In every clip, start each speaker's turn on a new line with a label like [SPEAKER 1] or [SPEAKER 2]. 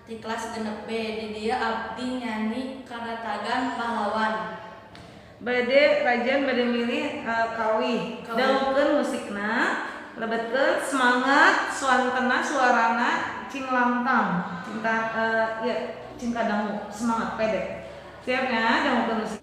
[SPEAKER 1] Di kelas 6 B di dieu abdi nyanyi Karatagan Pahlawan.
[SPEAKER 2] Bade Rajan bade milih kawih.
[SPEAKER 1] Kawih.
[SPEAKER 2] Dangukeun musikna, lebetkeun semangat, suantena suarana cing lantang. Cinta ya cinta dangu, semangat pede. Siap ya, dangukeun musik.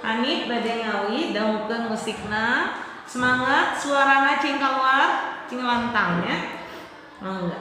[SPEAKER 2] Hanif bade ngawi dangukeun musikna, semangat suarana cing keluar cing lantang ya. Mangga.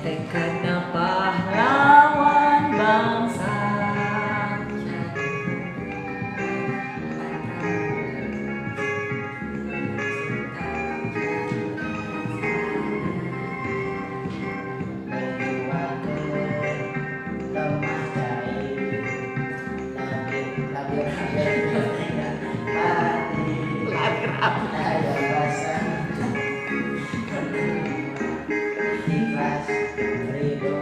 [SPEAKER 2] Tekadna pahlawan bangsa.
[SPEAKER 3] Ikhlas, ridho.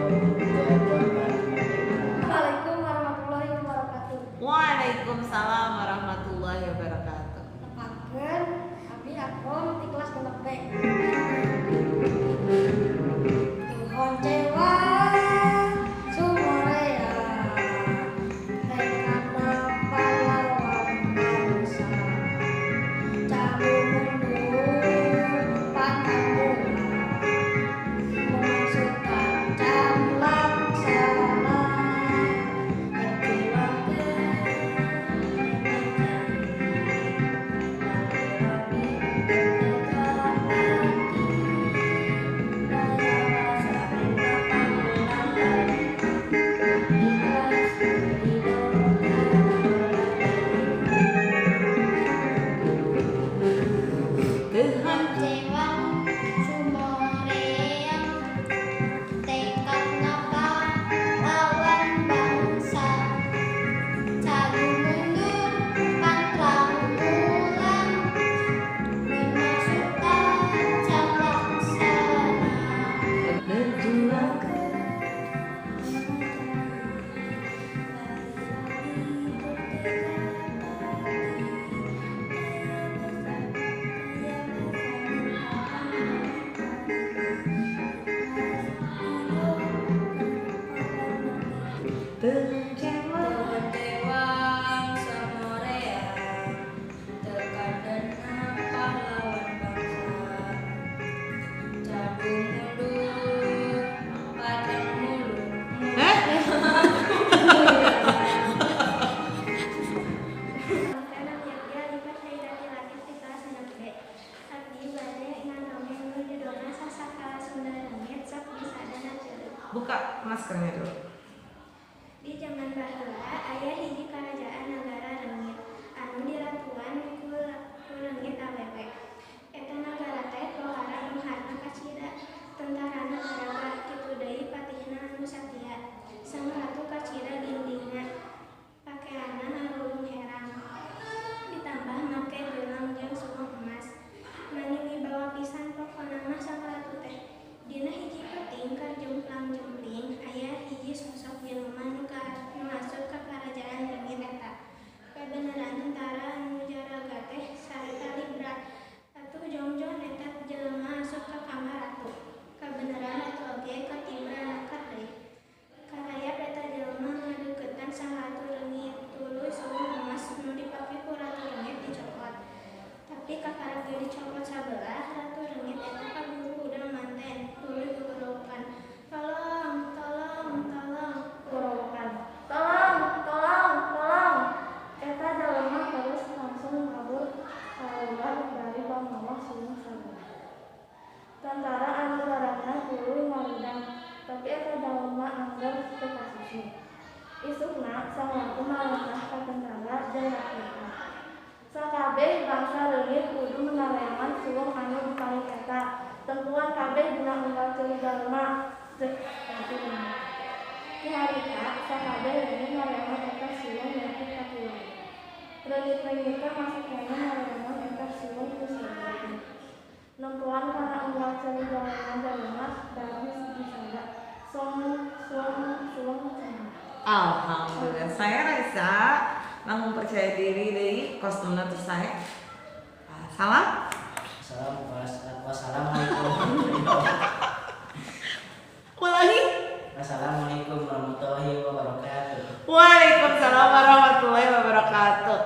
[SPEAKER 2] Buka maskernya dulu.
[SPEAKER 3] Di zaman baheula aya hiji karajaan nagara reungit anu diratuan ku reungit awewe. Eta nagara teh pohara beungharna kacida, tentarana garaga, kitu deui patihna anu satia. Sang ratu kacida gindingna, pakeanna narulung herang, ditambah make gelang jeung suweng emas. Mani wibawa pisan pokona mah sang ratu teh. Dina hiji peuting keur jumplang-jumpling aya hiji sosok jelema nu asup ka karajaan reungit eta. Kabeneran tentara anu jaraga teh sarta libra. Atuh jongjon eta jelema asup ka kamar ratu. Kabeneran ratu oge katibra naker deui. Karayap eta jelema ngadeuketan sang ratu reungit, tuluy suweng emas nu dipake ku ratu reungit dicokot. Tapi kakarak geus dicokot sabelah, ratu reungit eta kaburu hudang manten, tuluy gugorowokan, "Tolong, tolong, tolong!"
[SPEAKER 4] Gorowokan. "Tolong, tolong, tolong!" Eta jelema terus langsung kabur kaluar bari mawa suweng sabelah. Tentara anu jaraga tuluy ngarudang, tapi eta jelema angger teu kasusul. Isukna sang ratu marentah ka tentara jeung rakyatna. Sakabeh bangsa reungit kudu nareangan suweng anu dipaling eta. Tempuan kabeh dina unggal ceuli jalma, ceuk ratu reungit. Ti harita sakabeh reungit nareangan eta suweng nepi ka kiwari. Reungit-reungitna masih keneh nareangan eta suweng ku saurna. Nempoan kana unggal ceuli jalma-jalma bari disada, "Suweng, suweng, suweng cenah."
[SPEAKER 2] Alhamdulillah, saya Raisa namun percaya diri deui kostumna tuh saya. Salam.
[SPEAKER 5] Wassalamualaikum warahmatullahi
[SPEAKER 2] Ulangi.
[SPEAKER 5] Assalamualaikum warahmatullahi wabarakatuh.
[SPEAKER 2] Waalaikumsalam warahmatullahi wabarakatuh.